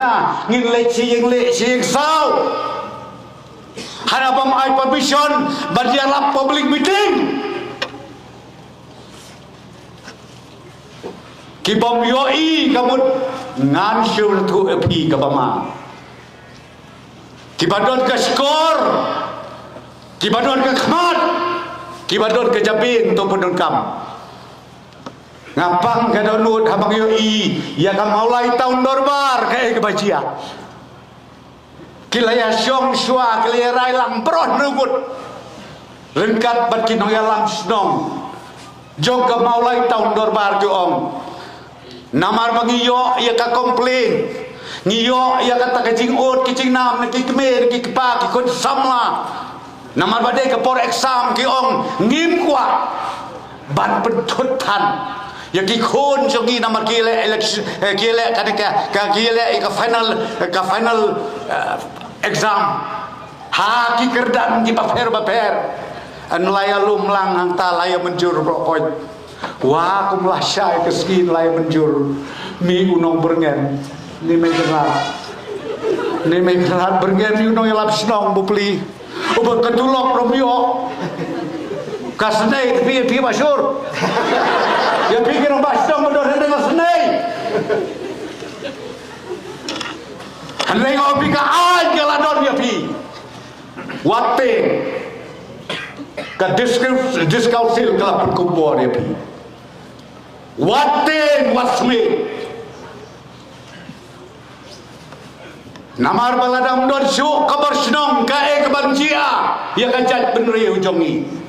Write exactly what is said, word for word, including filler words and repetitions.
ngin leit sha ïing leh sha ïing saw. Hana bym ai permission ban ïalap public meeting. Ki bym ïohi ka mut ngan shu ïathuh ïa phi kaba ma. Kiba don ka shkor, kiba don ka khmat, kiba don ka jabieng to pyndonkam. Nga pang ka dohnud haba nga ïohi ïa ka Mawlai Town Dorbar kaei kaba jia. Ki la ïa shong shuwa, ki la ïa rai lang baroh nukut. Ryngkat bad ki nongïalam shnong jong ka Mawlai Town Dorbar ki ong. Namar ba ngi ïoh ïa ka complain, ngi ïoh ïa kata ka jingud ka jingnam na ki kmie na ki kpa ki khun samla. Namar ba dei ka por exam ki ong ngim kwah ban pynthut than ïa ki khun jong ngi namar ki leh election, eh, ki leh ka, ka, ka, ki leh ïa ka final, ka final, eh, exam. Ha ki kyrdan kiba pher ba pher. Yn la ïa lum lang hangta la ïa mynjur baroh khoit. Wa kum la shai ka skin la ïa mynjur. Mi u nong byrngem. Ni mei kynrad. Ni mei kynrad byrngem mi u nongïalap shnong bapli. Uba ka tulop ruh ym ïoh. Ka snei te phi, phi ba shur. Ïa phi ki nongbah shnong ba don hynrei ka snei. Hynrei nga ong phi ka aiñ ka la don ïa phi. Wat tieng. Ka District, District Council ka la pynkup bor ïa phi. Wat tieng, wat smiej. Namar ba lada ym don shuh ka bor shnong kaei kaban jia ïa ka jaitbynriew jong ngi.